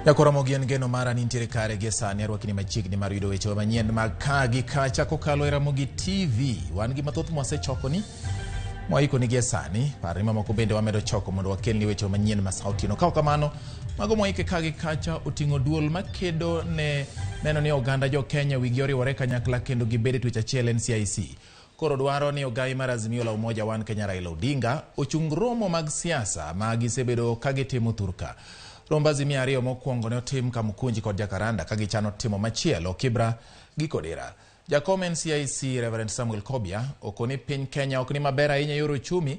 Nyakoromogi en geno mara ni nitiere kare gie sani arwakni machiegni mar yudo weche manyien mag ka gi kacha kokalo e Ramogi TV. Wan gi mathoth mwasechokoni mwaikoni gie sani, par ni mamoko bende wamedo choko mondo wakelni weche manyien ma sa otieno. Ka ok kamano, mago mwaike ka gi kacha oting'o duol makedo ne neno ni oganda jo Kenya wigi oriwore kanyakla kendo gibed e twech achiel NCIC. Koro dwaro ni ogai mar Azimio la Umoja One Kenya Raila Odinga ochung romo mag siasa ma gisebedo ka gitimo thurka. Romb Azimio ariyo mokwongo ne otim Kamukunji kod Jakaranda ka gichano timo machielo Kibra gi Kodera. Jakom NCIC Reverend Samuel Kobia okoni piny Kenya ok ni maber ahinya e yor uchumi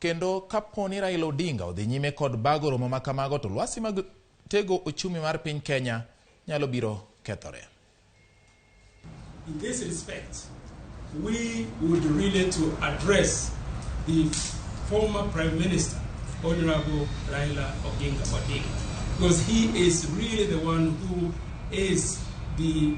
kendo kapo ni Raila Odinga odhi nyime kod bago romo ma kamago to lwasi mag tego uchumi mar piny Kenya nyalo biro kethore. In this respect, we would really to address the former Prime Minister, Honorable Raila Oginga Odinga, because he is really the one who is the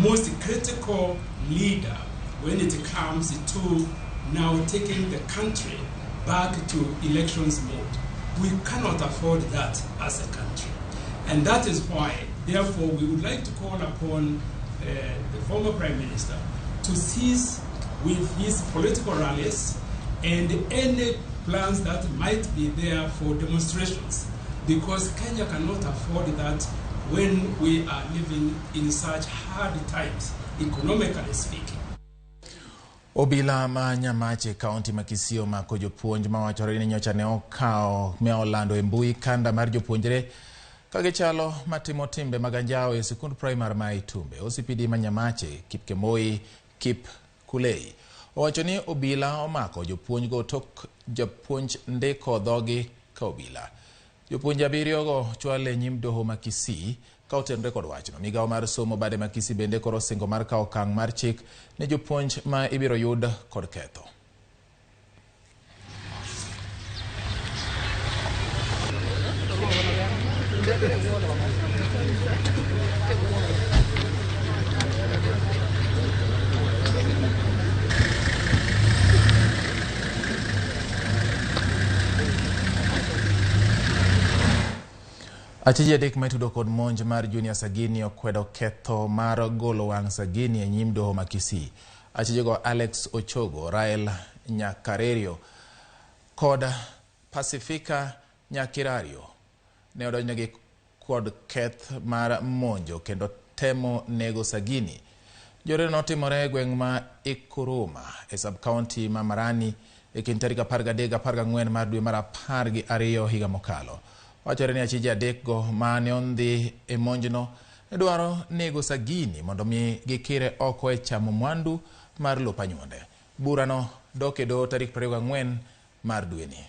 most critical leader when it comes to now taking the country back to elections mode. We cannot afford that as a country. And that is why, therefore, we would like to call upon the former Prime Minister to cease with his political rallies and any plans that might be there for demonstrations, because Kenya cannot afford that when we are living in such hard times, economically speaking. Obila ma Nyamache kaunti ma Kisii omako jopuonj mawachore ni nyocha ne okawo me olando e mbui kanda mar jopuonjre ka gichalo matimo timbe mag anjawo e sikund primar ma Itumbe. OCPD ma Nyamache Kipkemoi Kipkulei owacho ni obila omako jopuonjgo tok japuonj ndiko dhogi ka obila. Jopuonj abiriyogo chwal e nyim doho ma Kisii ka otenore kod wachno. Migawo mar somo bade ma Kisii bende koro osingo mar kawo okang' mar chik ne jopuonj ma ibiro yud kod ketho. Achije adek maitudo kod monj mar Junior Sagini okwedo ketho mar golo wang' Sagini e nyim doho ma Kisii. Achijego Alex Ochogo, Rael Nyakarerio kod Pacifica Nyakirario ne odonjnegi kod keth mar monjo kendo temo nego Sagini. Joreno notimore e gweng' ma Ikuruma e sub-county ma Marani e kind tarik 13-14 mar dwe mar 12 higa mokalo. Wachore ni achije adekgo mane ondhi e monjno ne dwaro nego Sagini mondo mi gikire oko e chamo mwandu mar lop anyuonde. Burano dok e doho tarik 24 mar dweni.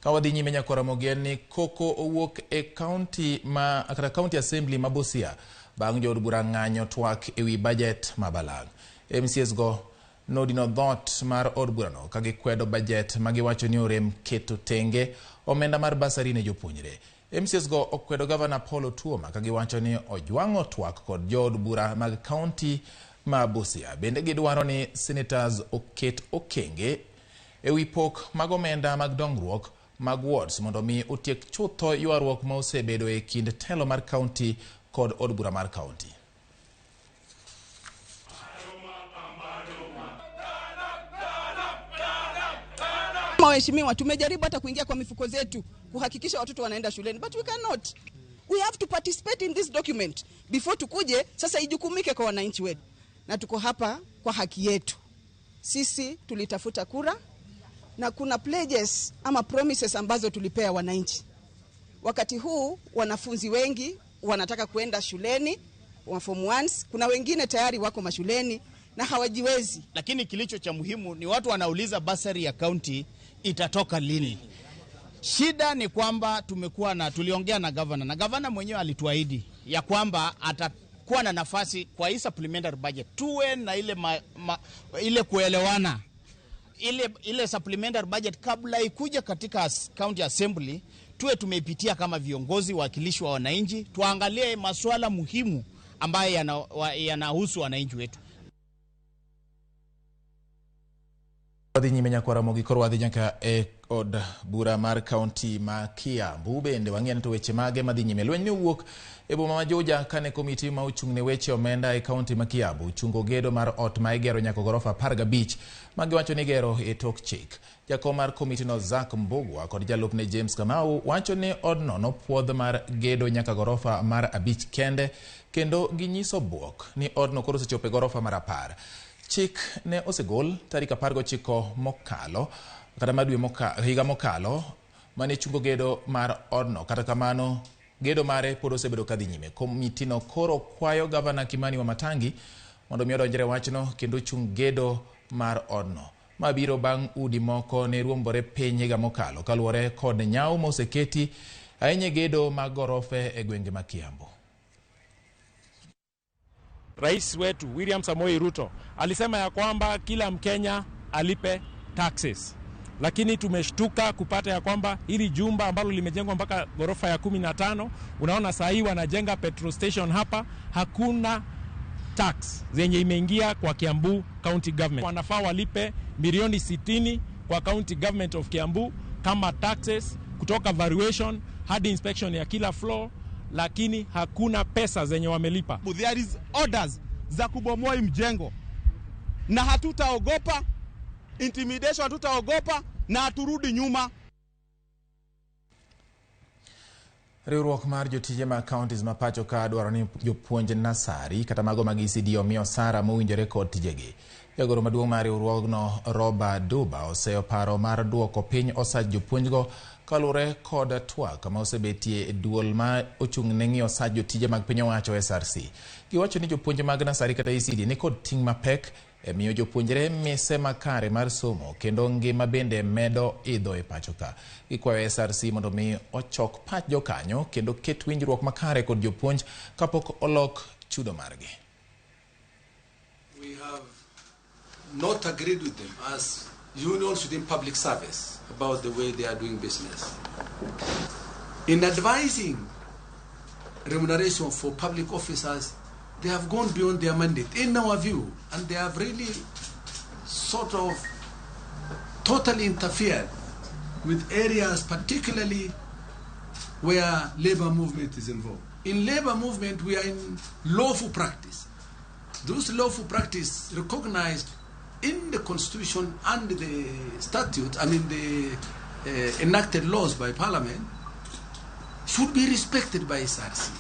Ka wadhi nyime Nyakoromogi en ni koko owuok e county ma kata county assembly ma Busia bang' jood bura ng'anyo twak ewi budget ma balang'. MCAs go nodino dhoot mar od burano ka gikwedo budget ma giwacho ni orem keto tenge omenda mar basari ne jopuonjre. MCAs go okwedo gavana Paul Otuoma ka giwacho ni ojwang'o twak kod jood bura mag county ma Busia. Bende gidwaro ni senators oket okenge ewi pok mag omenda mag dongruok mag wards mondo mi otiek chutho ywaruok ma osebedo e kind telo mar county kod od bura mar county. Waheshimiwa, tumejaribu hata kuingia kwa mifuko zetu kuhakikisha watoto wanaenda shuleni, but we cannot. We have to participate in this document before tukuje sasa ijukumike kwa wananchi wetu, na tuko hapa kwa haki yetu. Sisi tulitafuta kura na kuna pledges ama promises ambazo tulipea wananchi. Wakati huu wanafunzi wengi wanataka kuenda shuleni wa form 1, kuna wengine tayari wako mashuleni na hawajiwezi. Lakini kilicho cha muhimu ni watu wanauliza basari ya county itatoka lini. Shida ni kwamba tumekuwa na tuliongea na governor, na governor mwenyewe alituahidi ya kwamba atakuwa na nafasi kwa hii supplementary budget, tuwe na ile ile kuelewana, ile supplementary budget kabla ikuja katika county assembly, tuwe tumeipitia kama viongozi wakilishi wa wananchi, tuangalie masuala muhimu ambayo yanahusu wananchi wetu. Wadhi nyime nyakwar Ramogi, koro wadhi nyaka e od bura mar kaunti ma Kiambu. Bende wang'e ni to weche mage madhi nyime. Lweny ne owuok e boma ma Juja kane komiti ma ochung' ne weche omenda e kaunti ma Kiambu ochungo gedo mar ot ma igero nyaka gorofa 15 ma giwacho ni igero e tok chik. Jakom mar komitino Zack Mbugua kod jalupne James Kamau wacho ni odno nopuodh mar gedo nyaka gorofa mar 5 kende, kendo ginyiso buok ni odno koro osechopo e gorofa mar 10. Chik ne osegol tarik 19 mokalo kata ma dwe higa mokalo mane chungo gedo mar odno. Kata kamano gedo mare pod osebedo kadhi nyime. Komitino koro kwayo gavana Kimani Wamatangi mondo mi odonjre wachno kendo chung gedo mar odno. Ma biro bang' udi moko ne ruombore piny higa mokalo kaluwore kod nyawo moseketi ahinya e gedo mag gorofe e gwenge ma Kiambu. Rais wetu William Samoei Ruto alisema ya kwamba kila Mkenya alipe taxes, lakini tumeshtuka kupata ya kwamba hili jumba ambalo limejengwa mpaka ghorofa ya 15, unaona saa hii wanajenga petrol station hapa, hakuna tax zenye imeingia kwa Kiambu County Government. Wanafaa walipe milioni 60 kwa County Government of Kiambu kama taxes, kutoka valuation hadi inspection ya kila floor, lakini hakuna pesa zenye wamelipa. There is orders za kubomoa mjengo, na hatutaogopa intimidation, hatutaogopa na haturudi nyuma. Riwruok mar jotije mag counties ma pacho ka dwaro ni jopuonj nasari kata mago mag ECD omi osara mowinjore kod tijegi. Jagoro maduong' mar riwruogno Roba Duba oseyo paro mar duoko piny osach jopuonjgo kaluwore kod twak ma osebetie e duol ma ochung' ne ng'iyo osach jotije mag piny owacho SRC. Giwacho ni jopuonj mag nasari kata ECD ni kod ting' mapek e miyo jopuonjre mise makare mar somo kendo ngima bende medo idho e pacho ka. Gikwayo SRC mondo mi ochok pach jokanyo kendo ket winjruok makare kod jopuonj kapok olok chudo margi. We have not agreed with them as unions within public service about the way they are doing business. In advising remuneration for public officers, they have gone beyond their mandate, in our view, and they have really sort of totally interfered with areas particularly where labor movement is involved. In labor movement, we are in lawful practice. Those lawful practice recognized in the constitution and the statute, I mean the enacted laws by parliament, should be respected by SRC.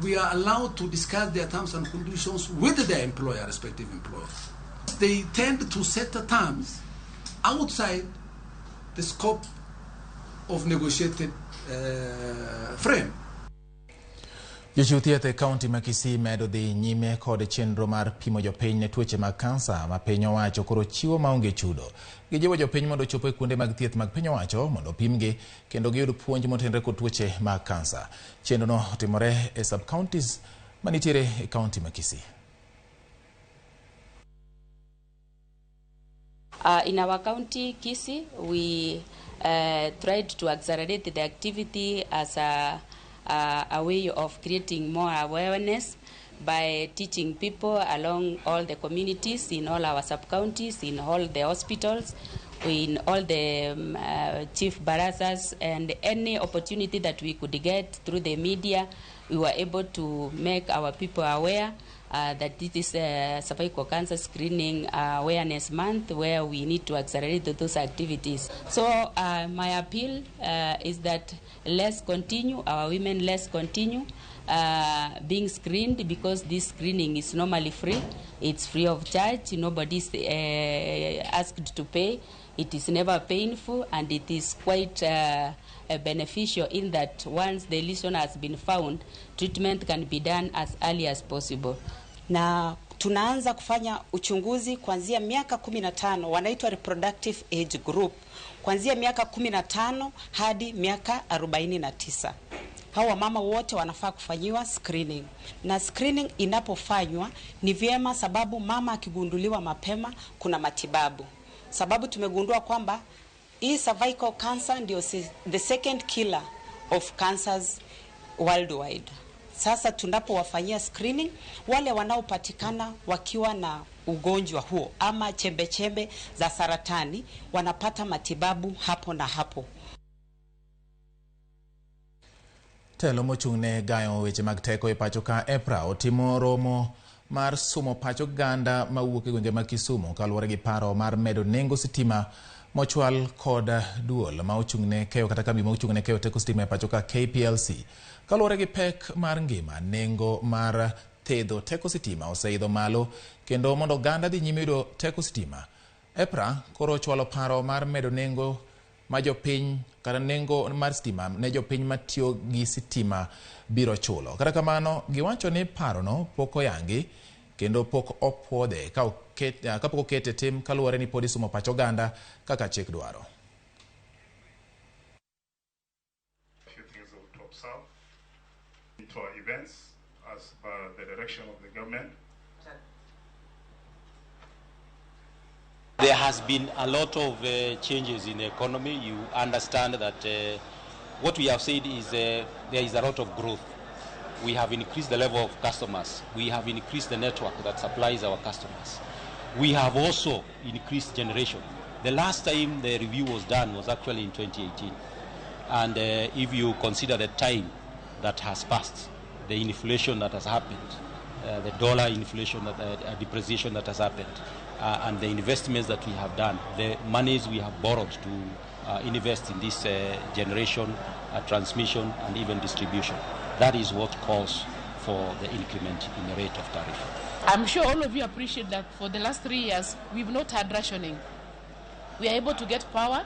We are allowed to discuss their terms and conditions with their employer, respective employers. They tend to set the terms outside the scope of negotiated frame. Jochiw thieth e kaunti ma Kisii medo dhi nyime kod chenro mar pimo jopiny ne tuoche mag kansa ma piny owacho koro chiwo maonge chudo. Gijiwo jopiny mondo ochop e kuonde mag thieth mag piny owacho mondo opimgi kendo giyud puonj motenore kod tuoche mag kansa. Chenrono otimore e sub-counties manitiere e kaunti ma Kisii. In our county, Kisii, we tried to accelerate the activity as a way of creating more awareness by teaching people along all the communities, in all our sub-counties, in all the hospitals, in all the chief barazas, and any opportunity that we could get through the media, we were able to make our people aware that this is a cervical cancer screening awareness month where we need to accelerate those activities. So my appeal is that let's continue, our women, let's continue being screened, because this screening is normally free. It's free of charge. Nobody's asked to pay. It is never painful, and it is quite beneficial in that once the lesion has been found, treatment can be done as early as possible. Na tunaanza kufanya uchunguzi kuanzia miaka 15, wanaitwa reproductive age group, kuanzia miaka 15 hadi miaka 49. Hawa mama wote wanafaa kufanyiwa screening. Na screening inapofanywa ni vyema, sababu mama akigunduliwa mapema kuna matibabu. Sababu tumegundua kwamba hii cervical cancer ndio the second killer of cancers worldwide. Sasa tunapowafanyia screening wale wanaopatikana wakiwa na ugonjwa huo ama chembe-chembe za saratani wanapata matibabu hapo na hapo. Telo mochung'ne gayo weche mag teko e pacho ka EPRA otimo romo mar sumo pach oganda mawuok e gwenge mag Kisumu kaluwore gi paro mar medo nengo sitima mochwal kod duol ma ochung'ne keyo kata kambi ma ochung'ne keyo teko sitima e pacho ka KPLC. Kaluwore gi pek mar ngima, nengo mar thedho teko sitima oseidho malo kendo mondo oganda dhi nyime yudo teko sitima, EPRA koro ochwalo paro mar medo nengo ma jopiny kata nengo mar sitima ne jopiny matiyo gi sitima biro chulo. Kata kamano, giwacho ni parono pok oyangi kendo pok opuodhe kapok okete tim kaluwore ni pod isumo pach oganda kaka chik dwaro. Few things to observe into our events as per the direction of the government. There has been a lot of changes in the economy. You understand that what we have said is there is a lot of growth. We have increased the level of customers. We have increased the network that supplies our customers. We have also increased generation. The last time the review was done was actually in 2018. And if you consider the time that has passed, the inflation that has happened, the dollar inflation, that, depreciation that has happened, and the investments that we have done, the monies we have borrowed to invest in this generation, transmission, and even distribution. That is what calls for the increment in the rate of tariff. I'm sure all of you appreciate that for the last 3 years, we've not had rationing. We are able to get power,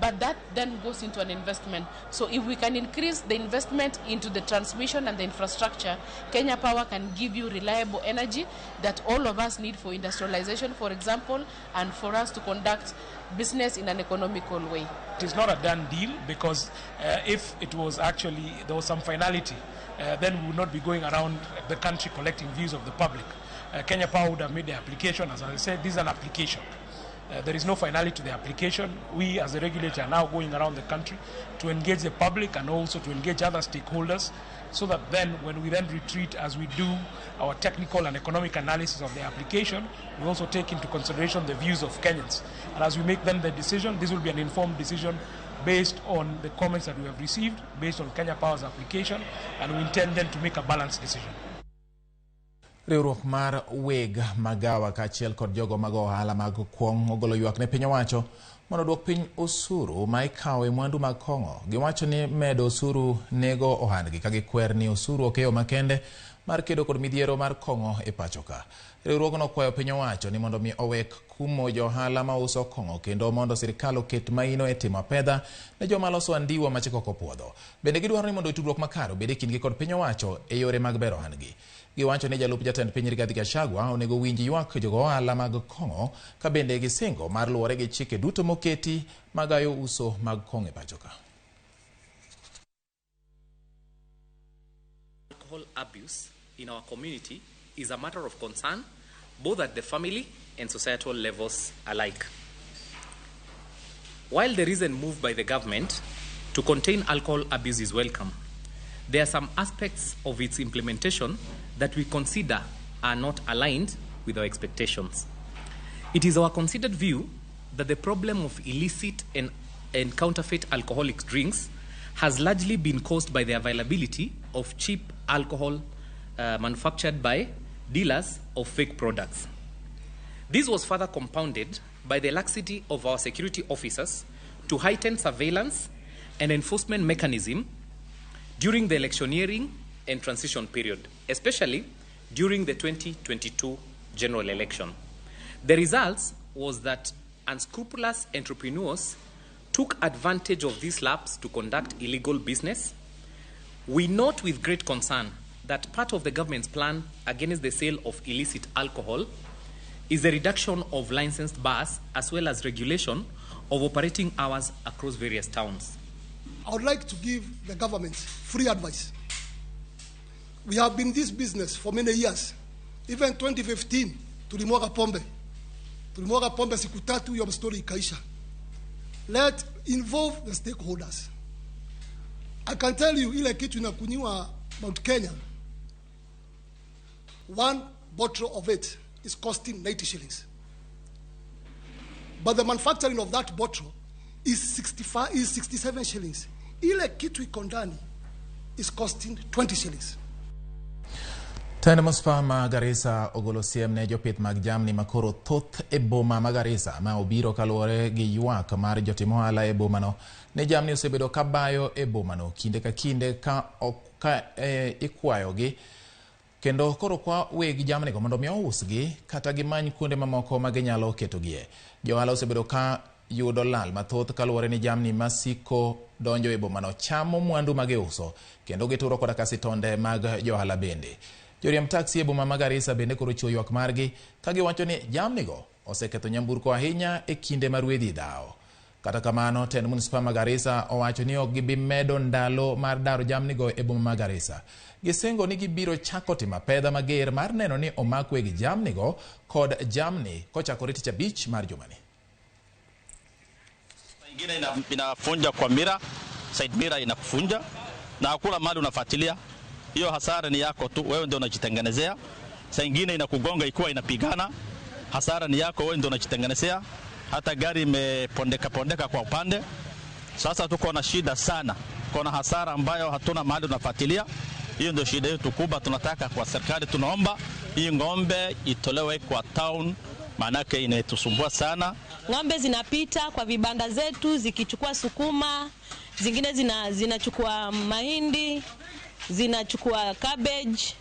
but that then goes into an investment. So if we can increase the investment into the transmission and the infrastructure, Kenya Power can give you reliable energy that all of us need for industrialization, for example, and for us to conduct business in an economical way. It is not a done deal because if it was actually, there was some finality, then we would not be going around the country collecting views of the public. Kenya Power would have made the application. As I said, this is an application. There is no finality to the application. We as a regulator are now going around the country to engage the public and also to engage other stakeholders so that then when we then retreat as we do our technical and economic analysis of the application, we also take into consideration the views of Kenyans. And as we make then the decision, this will be an informed decision based on the comments that we have received, based on Kenya Power's application, and we intend then to make a balanced decision. Riwruok mar weg magawa kaachiel kod jogo mag ohala mag kuong' ogolo ywak ne piny owacho mondo oduok piny osuru ma ikawo e mwandu mag kong'o. Giwacho ni medo osuru nego ohandgi ka gikwer ni osuru ok yo makende mar kedo kod midhiero mar kong'o e pacho ka. Riwruogno kwayo piny owacho ni mondo mi owek kumo johala mauso kong'o kendo mondo sirikal oket maino e timo apedha ne joma loso andiwa ma chik ok opuodho. Bende gidwaro ni mondo tudruok makare obed e kindgi kod piny owacho e yore mag bero ohandgi. Giwacho ni jalup jatend piny Rigathi Gachagua onego winj ywak jogo ohala mag kong'o ka bende gisingo mar luwore gi chike duto moketi magayo uso mag kong'o e pacho ka. Alcohol abuse in our community is a matter of concern both at the family and societal levels alike. While the recent move by the government to contain alcohol abuse is welcome, there are some aspects of its implementation that we consider are not aligned with our expectations. It is our considered view that the problem of illicit and counterfeit alcoholic drinks has largely been caused by the availability of cheap alcohol manufactured by dealers of fake products. This was further compounded by the laxity of our security officers to heighten surveillance and enforcement mechanism during the electioneering and transition period, especially during the 2022 general election. The results was that unscrupulous entrepreneurs took advantage of this lapse to conduct illegal business. We note with great concern that part of the government's plan against the sale of illicit alcohol is the reduction of licensed bars as well as regulation of operating hours across various towns. I would like to give the government free advice. We have been in this business for many years. Even 2015, tulimwaga pombe. Tulimwaga pombe siku tatu, hiyo story ikaisha. Let involve the stakeholders. I can tell you, ile kitu inakunyiwa Mount Kenya, one bottle of it is costing 90 shillings. But the manufacturing of that bottle is 65, is 67 shillings. Ile kitu iko ndani is costing 20 shillings. Tend Manispaa ma Garissa ogolo siem ne jopith mag jamni makoro thoth e boma ma Garissa ma obiro kaluwore gi ywak mar jotim ohala e bomano ni jamni osebedo kabayo e bomano kinde ka kinde ka, ok, ka ikwayogi kendo koro kwa weg jamnigo mondo mi ousgi kata gimany kuonde mamoko ma ginyalo ketogie. Jo ohala osebedo ka yudo lal mathoth kaluwore ni jamni masiko donjo e bomano chamo mwandu ma giuso kendo gituro koda ka sitonde mag johala bende. Joriemb taksi e boma ma Garissa bende koro chiwo ywak margi ka giwacho ni jamnigo oseketho nyamburko ahinya e kinde ma rwedhi dhawo. Kata kamano, tend Manispaa ma Garissa owacho ni ok gibi medo ndalo mar daro jamnigo e boma ma Garissa. Gisingo ni gibiro chako timo apedha mager mar neno ni omak weg jamnigo kod jamni kochakore tich abich mar jumani. Ingine inafunja kwa mira, side mirror inakufunja na hakuna mali unafuatilia. Hiyo hasara ni yako tu, wewe ndio unajitengenezea. Saa ingine inakugonga ikiwa inapigana, hasara ni yako, wewe ndio unajitengenezea. Hata gari imepondeka pondeka kwa upande. Sasa tuko na shida sana, kuna hasara ambayo hatuna mahali tunafuatilia. Hiyo ndio shida yetu kubwa. Tunataka kwa serikali, tunaomba hii ng'ombe itolewe kwa town, maanake inatusumbua sana. Ng'ombe zinapita kwa vibanda zetu zikichukua sukuma, zingine zinachukua mahindi, zinachukua cabbage,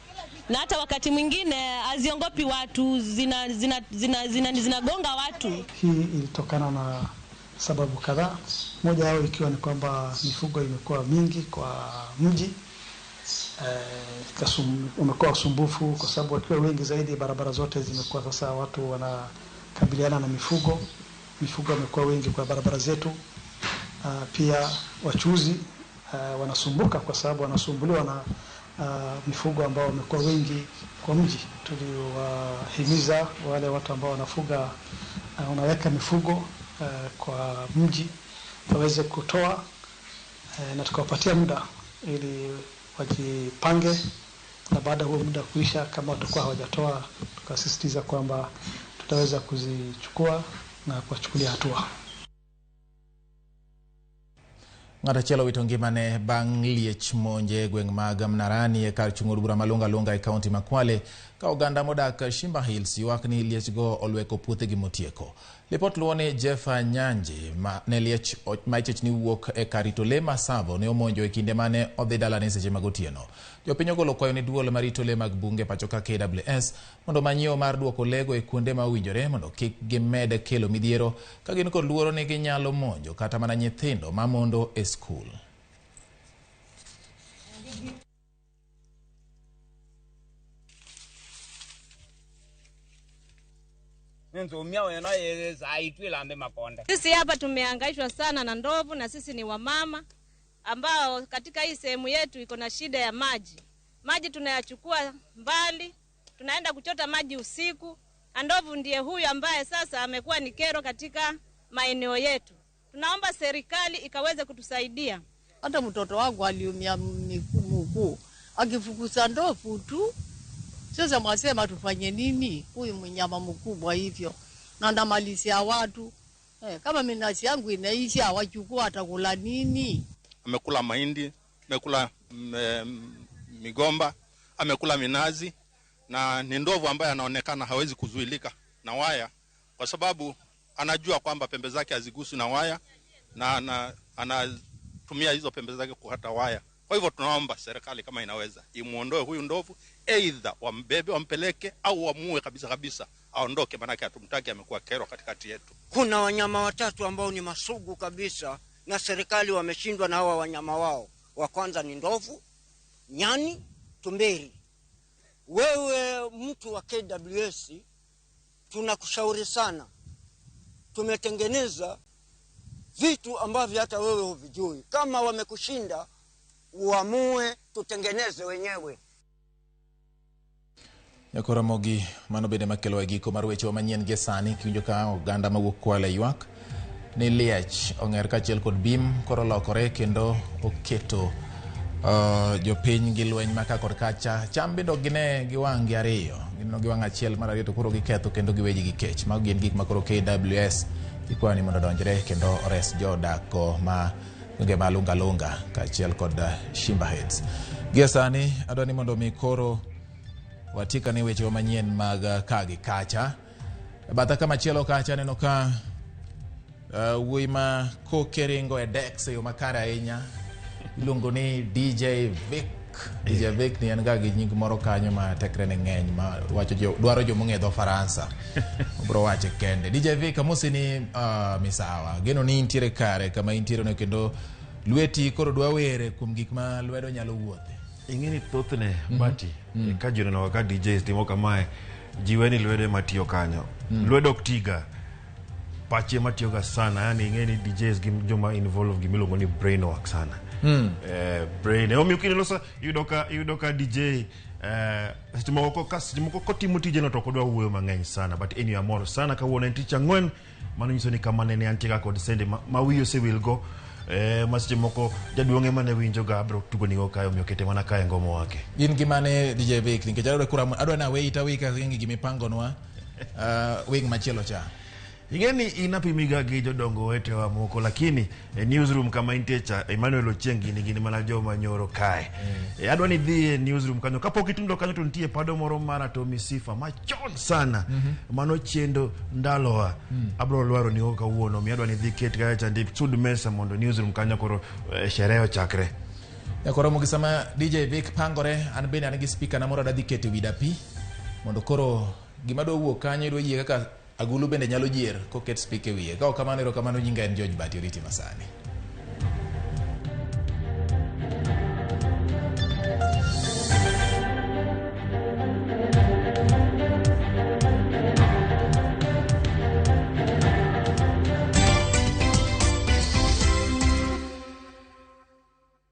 na hata wakati mwingine haziongopi watu, zinagonga watu. Hii ilitokana na sababu kadhaa, moja yao ikiwa ni kwamba mifugo imekuwa mingi kwa mji. Umekuwa usumbufu kwa sababu wakiwa wengi zaidi barabara zote zimekuwa sasa watu wanakabiliana na mifugo. Mifugo wamekuwa wengi kwa barabara zetu. Pia wachuuzi wanasumbuka kwa sababu wanasumbuliwa na mifugo ambao wamekuwa wengi kwa mji. Tuliwahimiza wale watu ambao wanafuga, wanaweka mifugo kwa mji waweze kutoa, na tukawapatia muda ili wajipange, na baada huo muda kuisha kama watakuwa hawajatoa, tukasisitiza kwamba tutaweza kuzichukua na kuwachukulia hatua. Ng'ato achiel owito ngimane bang' liech monje e gweng' mag Mnarani e kar chung' od bura ma Lunga Lunga e kaunti ma Kwale ka oganda modak Shimba Hills ywak ni liechgo olweko puothegi motieko. Lipot luwo ni Jeffa Nyanji ma ne liech ma ichich ni wuok e kar rito lee ma Tsavo ne omonjo e kinde mane odhi dalane seche mag otieno. Jopiny ogolo kwayo ne duol marito lee mag bunge pacho ka KWS mondo omany yo mar duoko lego e kuonde ma owinjore mondo kik gimed kelo midhiero ka gin kod luoro ni ginyalo monjo kata mana nyithindo ma mondo e skul. Sisi hapa tumehangaishwa sana na ndovu, na sisi ni wamama ambao katika hii sehemu yetu iko na shida ya maji. Maji tunayachukua mbali, tunaenda kuchota maji usiku. Ndovu ndiye huyu ambaye sasa amekuwa ni kero katika maeneo yetu. Tunaomba serikali ikaweze kutusaidia. Hata mtoto wangu aliumia mguu akifukuza ndovu tu. Sasa mwasema tufanye nini? Huyu mnyama mkubwa hivyo na ndamalizia watu. Kama minazi yangu inaisha, wachukua atakula nini? Amekula mahindi, amekula migomba, amekula minazi, na ni ndovu ambaye anaonekana hawezi kuzuilika na waya kwa sababu anajua kwamba pembe zake haziguswi na waya na anatumia hizo pembe zake kukata waya. Kwa hivyo tunaomba serikali kama inaweza imuondoe huyu ndovu, either wambebe wampeleke au wamuue kabisa kabisa, aondoke, maanake hatumtaki, amekuwa kero katikati yetu. Kuna wanyama watatu ambao ni masugu kabisa na serikali wameshindwa na hawa wanyama wao. Wa kwanza ni ndovu, nyani, tumberi. Wewe mtu wa KWS, tunakushauri sana. Tumetengeneza vitu ambavyo hata wewe huvijui. Kama wamekushinda, uamue tutengeneze wenyewe. Nyakoromogi mano bende makelo e giko mar weche manyien gi sani kiwinjo ka oganda mawuok Kwale ywak ni liech ong'er kaachiel kod bim koro lokore kendo oketo jopiny gi lweny maka kod kacha. Cham bende ok gine gi wang' gi ariyo. Gineno gi wang' achiel, mar ariyo to koro giketho kendo giweji gi kech. Mago gin gik ma koro KWS ikwayo ni mondo odonjre kendo ores jodak go ma gwenge ma Lunga Lunga kaachiel kod Shimba Heads. Gie sani adwa ni mondo mi koro watiek ane wechewa manyien mag ka gi kacha. E batha kamachielo kacha aneno ka wuoyi ma koke ringo e decks e yo makare ahinya iluongo ni DJ Vic. DJ Vic ni en ga gi nying moro kanyo ma tekre ne ng'eny ma wacho jo, dwaro jomong'e dho Faransa. Obro wache kende. DJ Vic amosi ni misawa. Geno ni intiere kare kama intiere no kendo lweti koro dwa were kuom gik ma lwedo nyalo wuothe. Ing'e ni thothne Bati, ka ji oneno ka DJs timo kamae, ji we ni lwedo ema tiyo kanyo. Lwedo ok tiga, pache ema tiyoga sana. Yani ing'e ni DJs gin joma involve gimiluongo ni brain work sana. Brain. Emomiyo kineno iyudo ka DJ seche moko kotimo tijeno to ok odwa wuoyo mang'eny sana. But anyway, amor sana kawuono en tich ang'wen. Mano nyiso ni kama nene antie ga kod sende ma wiyi osewilgo. Ma seche moko jaduong' ema ne winjo ga abro tugo nigo kae, omiyo kete mana kae ngomo wake. In gi mane, DJ Vic, nikech adwa koro adwa ni aweyi taweyi ka ing'i gimipangonwa wing machielo cha. Ing'e ni in apimiga gi jodongo wetewa moko, lakini e newsroom kama intie cha, Emmanuel Ochieng gini mana joma nyoro kae. Adwa ni idhi e newsroom kanyo. Kapok itundo kanyo to nitie pado moro mar Atomi Sifa machon sana. Mano chendo ndalowa. Abro lwaro nigo kawuono, omiyo adwa ni idhi ket kacha cha ndi sud mesa mondo newsroom kanyo koro sherehe ochakre. Nyakoromo gi sama DJ Vic pangore, an bende an gi speaker na moro adhi keto e wi dapi mondo koro gima dwa wuok kanyo idwa yie kaka agulu bende nyalo jier koket speaker e wiye. Ka ok kamano, erokamano. Nyinga en George Bati, oriti masani.